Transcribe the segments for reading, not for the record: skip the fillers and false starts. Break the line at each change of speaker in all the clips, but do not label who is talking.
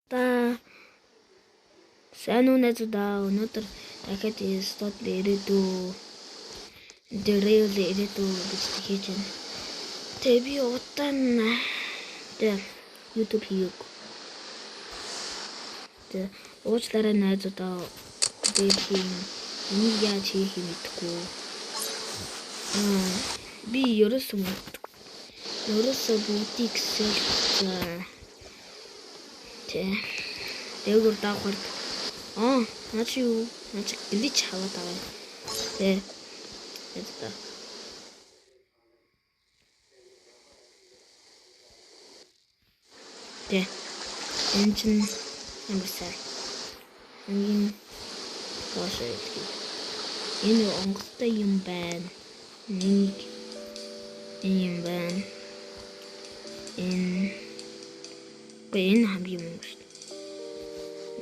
Та сайн уу найзуудаа, өнөөдөр дахиад стод ирээдүй дэрэл ирээдүй гэж хийж байна. Тэгээ би удаан тэгээ YouTube хийгээгүй. Тэгээ уучлаарай найзуудаа, би энийг яаж хийх юм мэдэхгүй. Би ерөөсөө бүгдийг сэлцээ. Тэ. Дээгүүр давхард наа чи юу? Наа чи glitch хаваад байгаа юм. Тэ. Найзуудаа. Тэ. Энэ чинь амар сайн. Хамгийн доош итгэв. Энэ онгоцтой юм байна. Нэг энэ юм байна. Энэ Гэхдээ энэ хамгийн муу шүү дээ.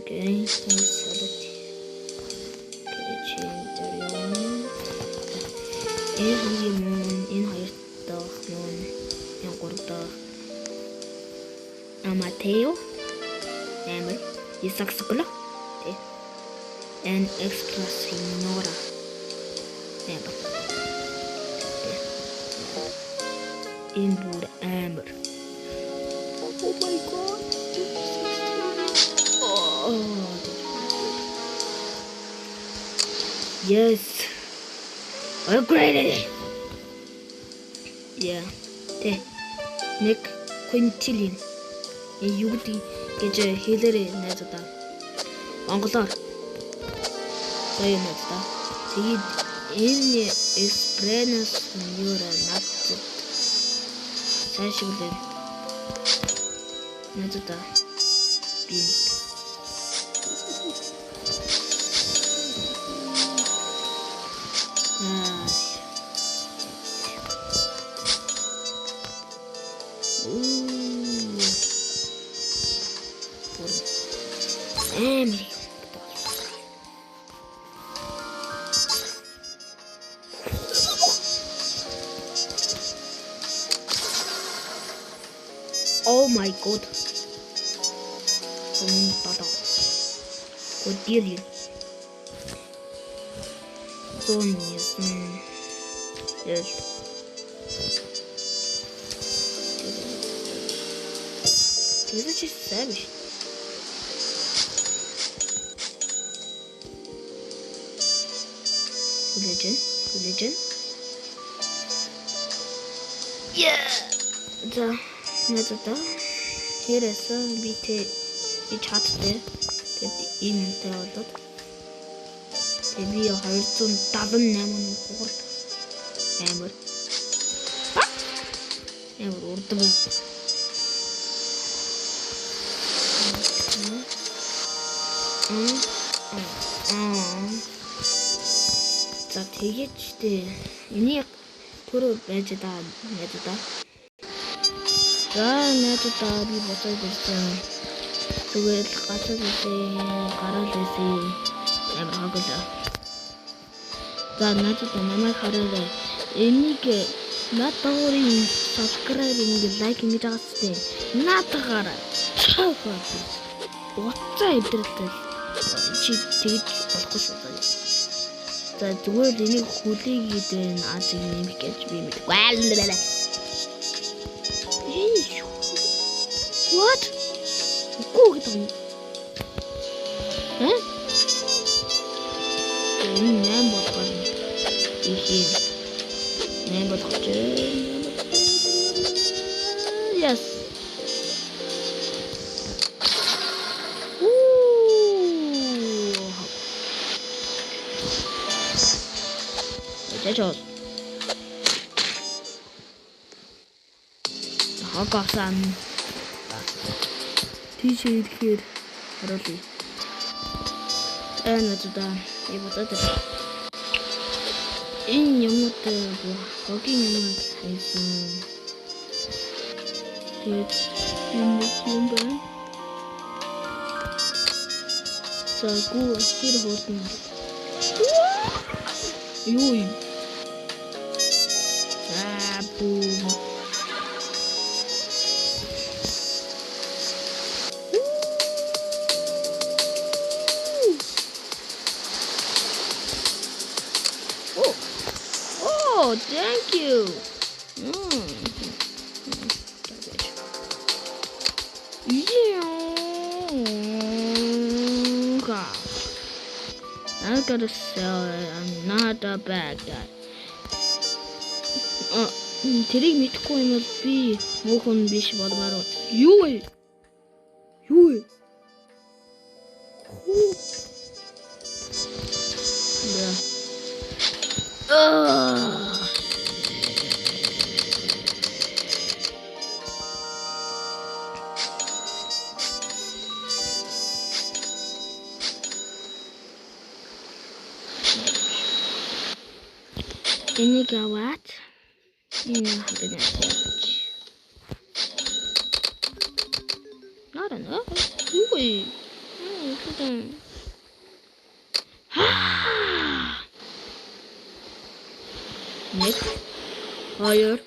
Окей, салат. Гэж дээр юм. Энэ хамгийн муу, энэ хоёр дахь муу, энэ гурав дахь. Аматео. Амар. Исак Сокола. Тэ. And Extra Senora. Амар. Тэ. Энэ бүр амар. Oh my god. Oh. Yes. Upgraded. Yeah. Тэ. Нэг quintillion. Юу гэдэг гэж хэлээрэй найзуудаа. Монголоор. За юм найзуудаа. Тэгээд энэ Express юура надад сайн шиг л байна. Найзуудаа би нэг. Амар их. Oh my god. 107. Quintillion. 109. Yes. Тэр чи сайн биш. Хүлээж. Yeah. За, найзуудаа. Тэрээс би тэ би чаттай. Тэгэд ийм юмтай болоод. Тэгээ би 278 хурд. Амар. Амар урд байна. За тэгээд штэ. Энийг түрүү байж даа найзуудаа. За найзуудаа би буцаад ирсэн. Зүгээр л гацаад ирсэн, гараад ирсэн. Амар хоглоо. За найзуудаа намайг хараарай. Энийг надад subscribe ингэ лайк ингэж байгаа зү. Наадахаараа. Чааваа. Уцаа эвдрэлтэй. Чи тэгж болохгүй шүү дээ. За зүгээр л энийг хүлээгээд байна. Азыг нэмэх гэж би мэдгүй. What? Үгүй гэдэг юм. Э? Энэ 8 болгоо. Их юм. 8 болгож. Yes. Жажоо. Хагасан. Тийшээ ирэхээр харуулъя. Найзуудаа би бодоод байна. Энэ юмнууд хогийн юмнууд хайсан. Тэгээд энэ юм байна. За гүү тэр хурдан. Юу юм? Аа бүү. Oh, thank you. Yeah. I gotta sell it. I'm not a bad guy. Тэрийг мэдэхгүй юм бол би муу хүн биш болмоор. Юу вэ? Юу вэ? Энийг аваад энэ хабина явууч. Нара нэ? Юу вэ? Нэг, хоёр,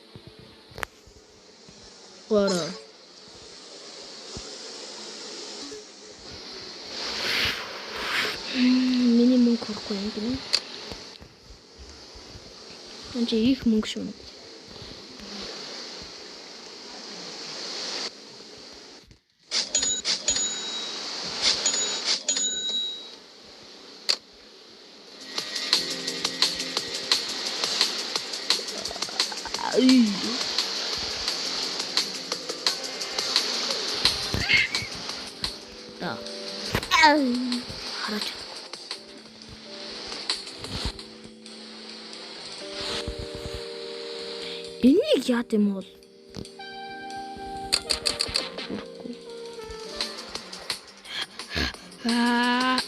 гурав. Миний мөнгө хүрхгүй юм гинэ. Энд чи их мөнгө шүү. Хараач. Энийг яад юм бол? Аа.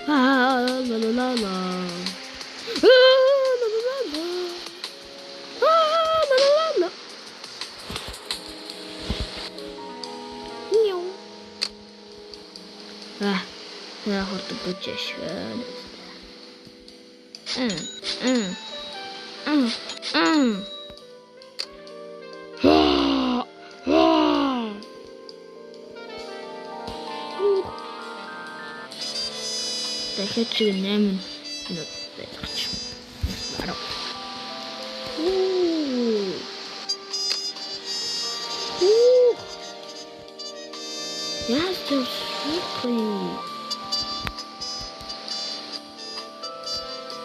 Аа ла ла ла ла. Аа ла ла ла. Аа ла ла ла. Няу. Аа, яа хордог бүжээш. Дахиад чиг 8 минут байлгач. 10. Яаж явах вэ?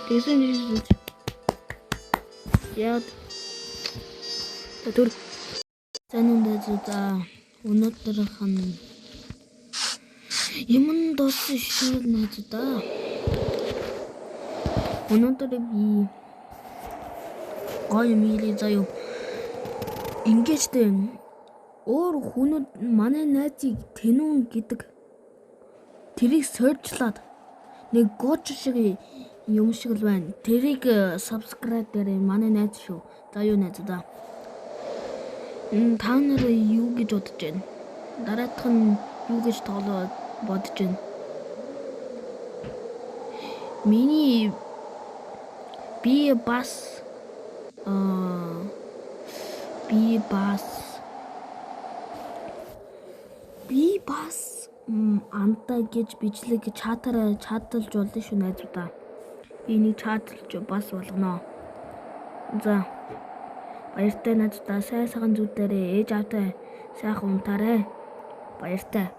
Тэгсэн чинь яа түр. За нүндээ за өнөөдрийнх нь юм дууссан шүү найзуудаа. Өнөөдөр би гоё юм хийлээ заяа. Ингэж тэ өөр хүнүүд манай найзыг тэнүүн гэдэг тэрийг сорьжлаад нэг гоч шиг юм шиг л байна. Тэрийг subscribe дээр манай найз шүү. За юу найзуудаа. Та нар юу гэж бодож байна? Дараах нь юу гэж тоглоо бодож байна? Миний би бас би бас антаа гэж бичлэг чатаараа чаталж болно шүү найзуудаа. Би энийг чаталж бас болгоно. За баяртай найзуудаа, сайн сайхан зүудээрээ, ээж аавтай сайхан унтаарай. Баяртай.